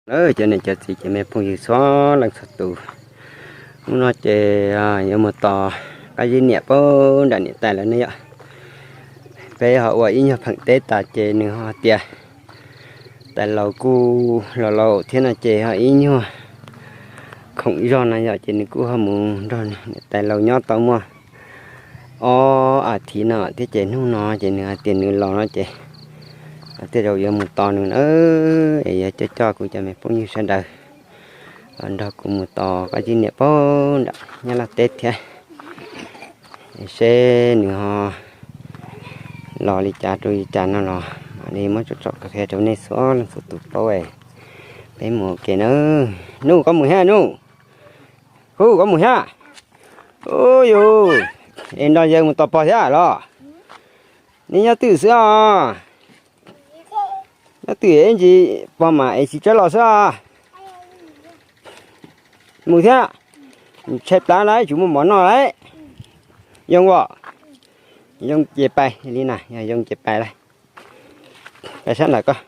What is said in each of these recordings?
Cov niam cov txiv cov me phooj ywg txhua leej txhua tus, hnub no ces yuav mus tos Kab Zib niam puag nram niam tais lawv ne yom. Peb ho ua ib nyuag pheem teb tas ces nws ho tias tais laus kuj los laus thiab no ces ho ib nyuag khoom zog no yom, ces nws kuj ho mus nrog niam tais laus nyob tau muaj ob as thiv no thiab ces hnub no ces nws hais tias nws los no ces tej zaum yuav mus tos nws na, es yuav coj coj kuv cov me phooj ywg sawv daws nrog kuv mus tos Kab Zib niam puag nram Nyab Laj teb thiab, seb nws ho los li cas rau li cas no los mam li muab tsom tsom qhia rau nej txhua leej txhua tus paub. Peb mus ua ke na. Nuj, koj mus thiab Nuj? Kuv, koj mus thiab? Ub yus, es nrog yawg mus tos pog thiab los? Neb nyob twj ywm xwb os. Nyob twj ywm ib ntsis pog mam es txiv tsawb los xwb os. Mus thiab. Tshaib plab lawm, tsis muaj mov noj lawm. Yoo as, yoo ces pais li na, yog yoo ces pais lawm. Pais sab ntawm koj.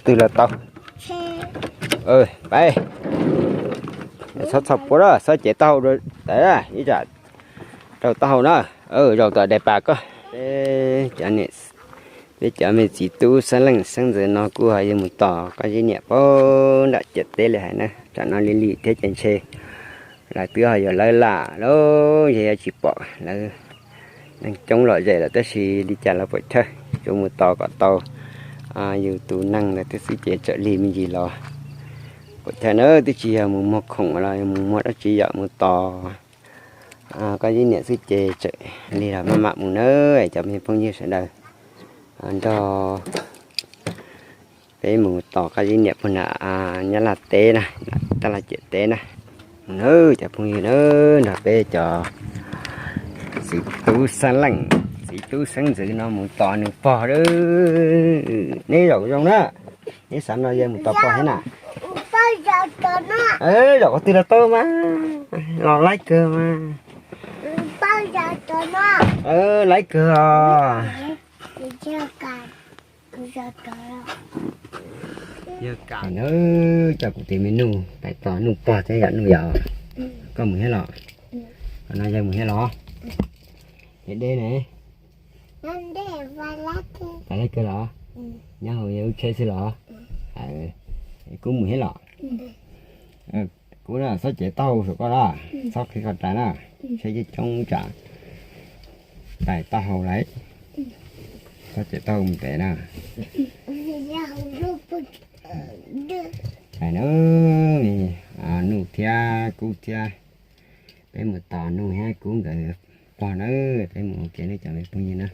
Twg los tau. Pais. Txhob txhos puab lawm, txhob cev taub hau, ib tsam rau taub hau na. Zaum tom daim pam koj. Peb cov me txiv tub xeeb leej xeeb ntxwv no kuj ho yuav mus tos Kab Zib niam puag nram ciam teb li hais na. Tsam no li lim thiab ces ntshe lawv twb ho yuav lawb lam lawm, yog yuav tsis pom lawv. Neeg coob lom zem lawm tab sis li cas los pom chawj, tsuas mus tos kom tau yus tus neeg ntawd thiab xwb ces tsam lig me ntsis los pom chawj na. Twb tsis yog mus muag khoom los mus muag dab tsi yom, mus tos Kab Zib niam xwb ces tsam lig los maj mam mus na. Cov me phooj ywg sawv daws nrog peb mus tos Kab Zib niam puag nram Nyab Laj teb na, Nyab Laj ciam teb na. Nawb cov phooj ywg na, nrog peb cov txiv tub xeeb leej, txiv tub xeeb ntxwv no mus tos nws pog lawm. Neb zaum zoo na, neb xav nrog yawg mus tos pog thiab na? Zaum qhov twg los tau mas, los laib kawg mas. Laib kawg os. Yawg kam na, coj kuv tus me Nuj pais tos Nuj pog thiab yom Nuj yom. Koj mus thiab los? Qhov no yawg mus thiab los? Deb deb ne. Pais laib kawg los? Nyob hauv yawg lub tsheb xwb los? Kuv mus thiab los? Kuv na, txhob cev taub hau saum koj na, txhob qhib koj rais na, tsheb coob coob tsam rais taub hau lawm. Txhob cev taub hau mus pem na. Pais na, Nuj thiab Kub thiab, peb mus tos Nuj thiab Kub nkawd pog na, peb mus ua ke nawb cov me phooj ywg na.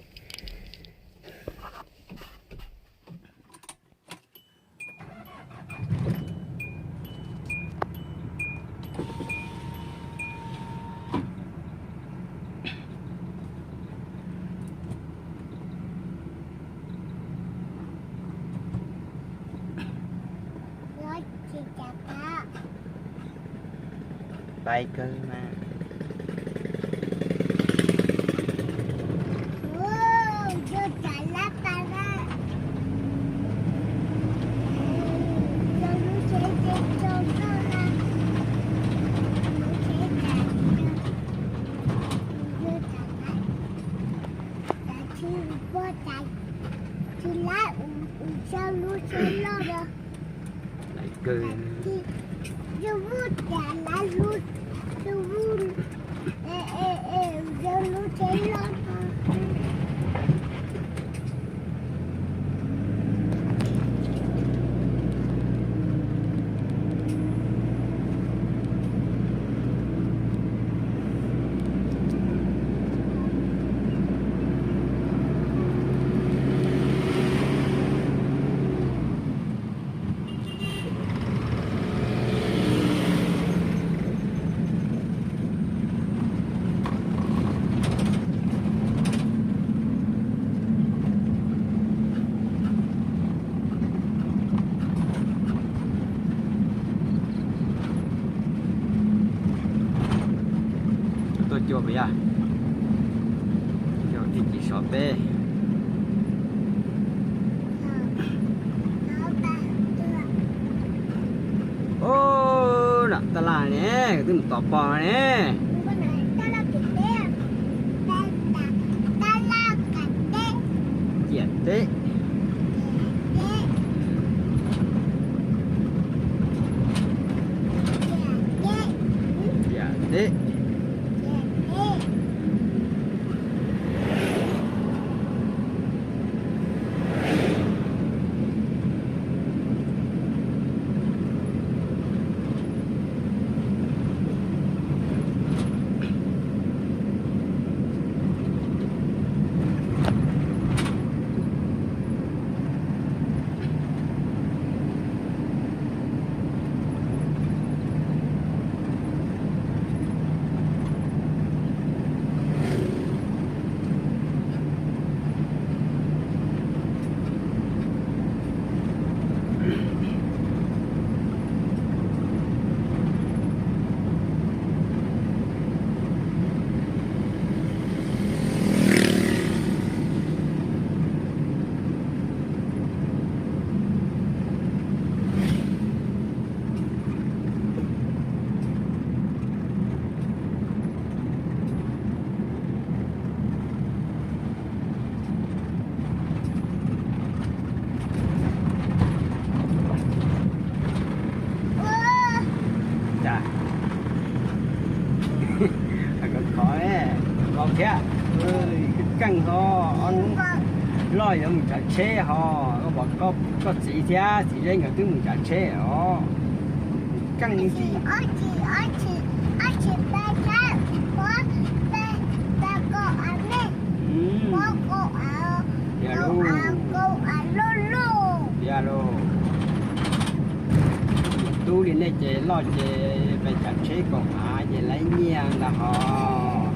Pais kawg mas. Tuaj cuag puas yog? Cuag Tso peb. Ub, nram tab laj ne, twb mus tos pog ne. Ciam teb. Ciam teb. Kov thiab, keej ho, loj yuav mus tsav tsheb ho, koj pom koj txiv thiab txiv Zeb nkawd twb mus tsav tsheb os. Keej li. Tiag lauj. Tiag lauj. Tub li nej ces loj ces pes tsav tsheb kaum av ces lawv nyiaj ntag hos.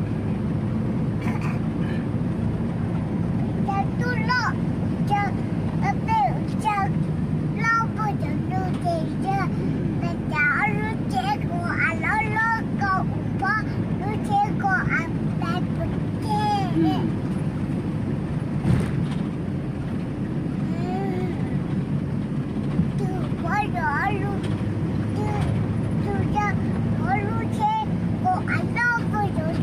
Tus pov zog lub, tus, tus yog pov lub tsheb kaum av loj kawg nkaus.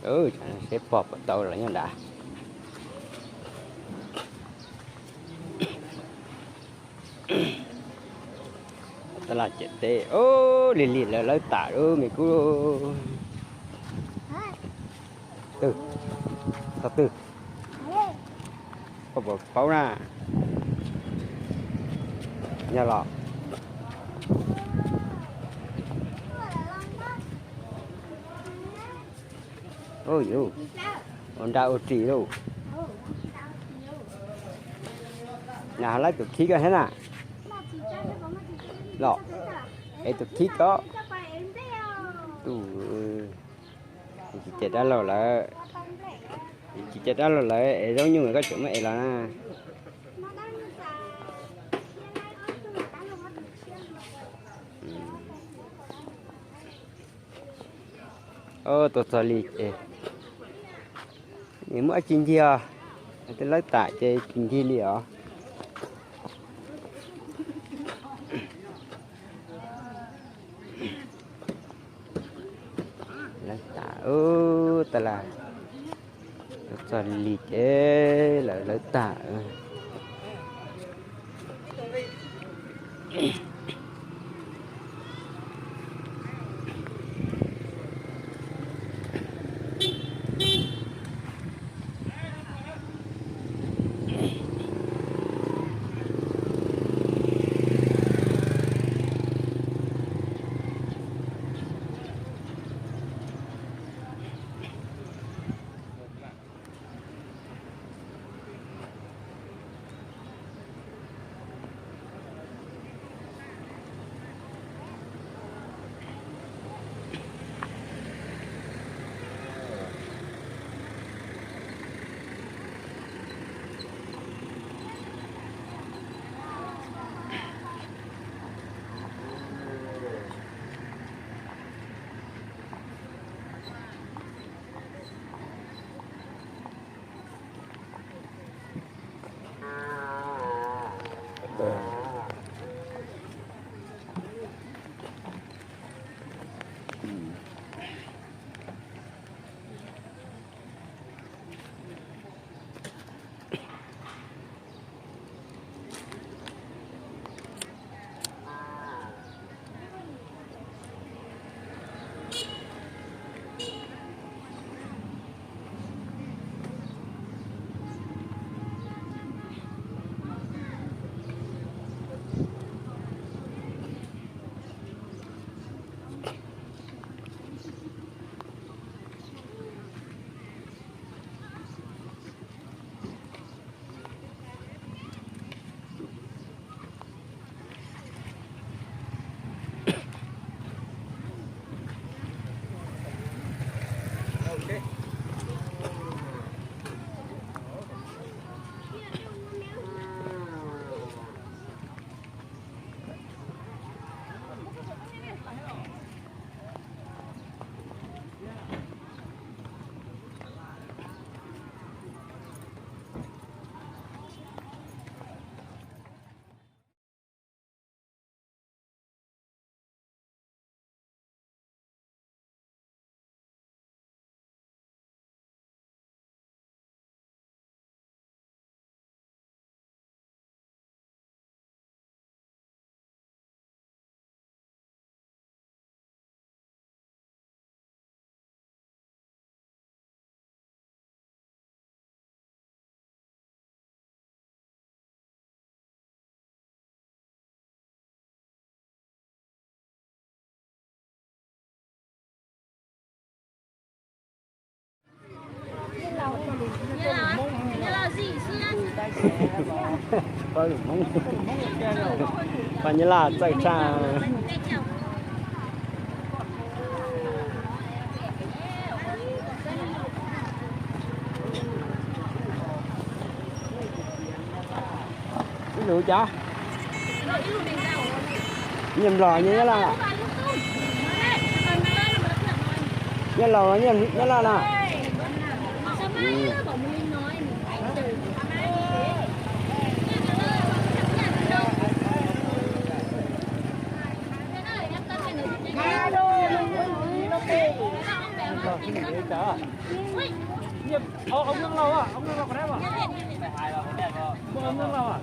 Seb pog puas tau los nyob nrad. Tab laj ciam teb, lig lig lawv lawb tas lub me kub. Twg? Tog twg? Koj puas paub na? Yog los. Ua nra ua ris lauj. Nyob laib tus khib koj thiab na. Los, es tus khib koj. Tus, tsis cais dab laug lawm. Tsis cais dab laug lawm es zaub nyuj koj tseem muab ev los na. Tua txog li ces nws muab tsis ncig os, tej lawb tas ces tsis ncig li os. Lawb tas, tab laj tua txog li ces lawv lawb tas. Poj Nyiaj Laj txawj tshaj. Ib lus cas? Nyiaj Nplog nyiaj Nyab Laj? Nyiaj Laus nyiaj Nyab Laj na? Ông, ông Ngân Long à? Ông Ngân Long có đấy không? Ông Ngân Long à?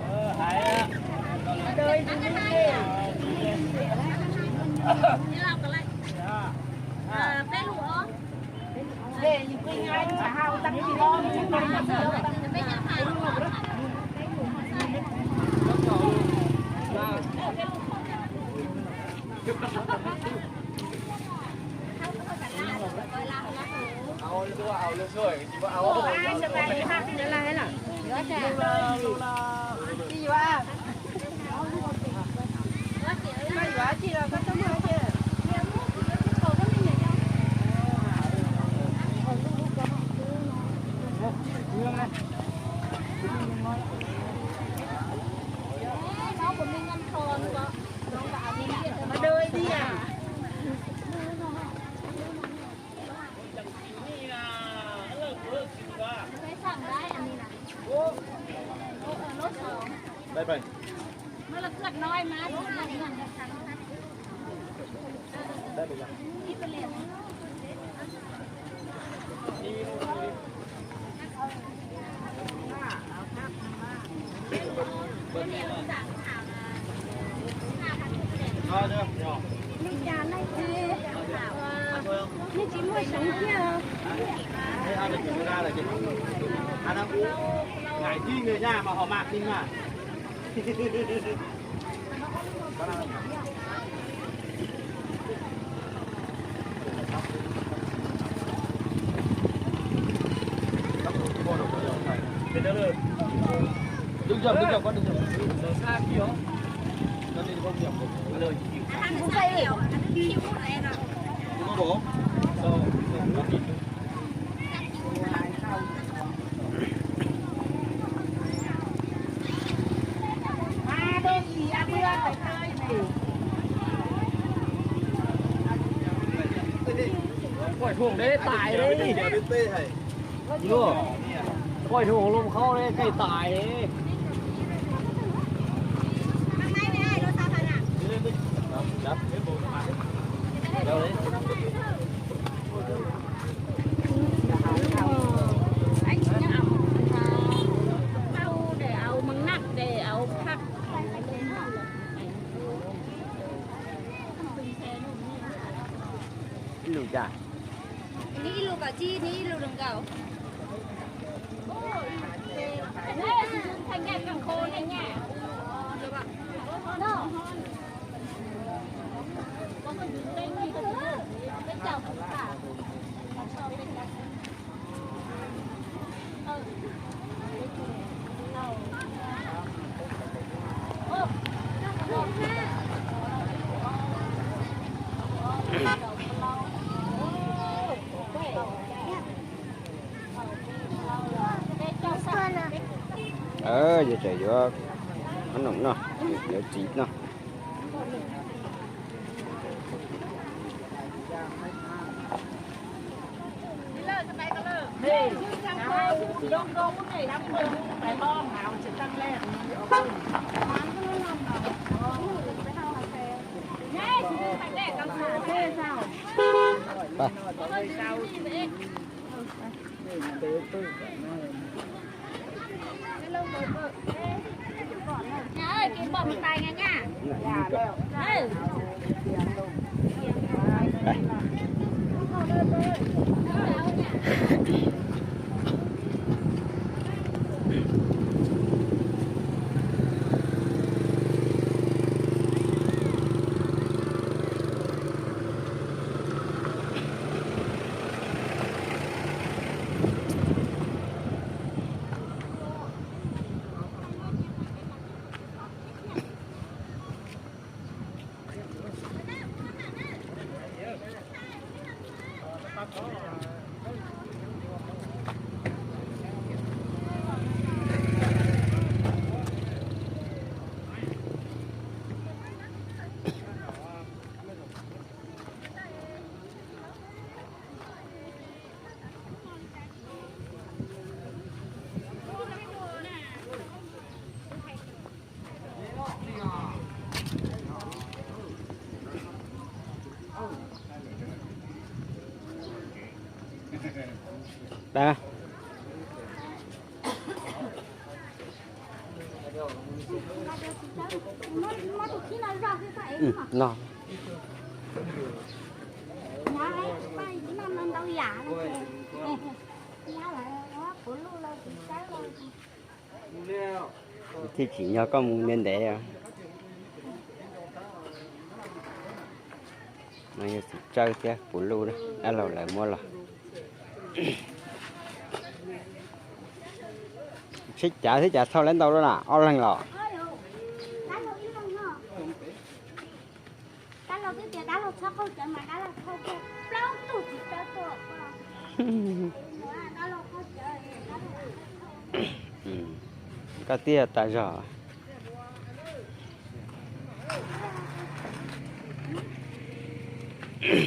Ngại thi người nhà mà họ mạc tin mà. Đứng dòng, đứng dòng, con đứng dòng. Con đi không dòng. Alo. Quay thuồng đế tài đi. Quay thuồng lông khâu đế cây tài đi. Ib lus cas? Nws ib lus kaum tsib, nws ib lus nees nkaum. Yog tseem yuav noj, yuav txiv no. Dab. No. Thiaj tsim nyog koj mus ntev ntev. No yog txiv tsawb thiab puv luj, dab laug lawv muab los. Tsheb cav thiab cas thauj lawv ntau lawm na, ob leeg los. Koj twb yog tas zog.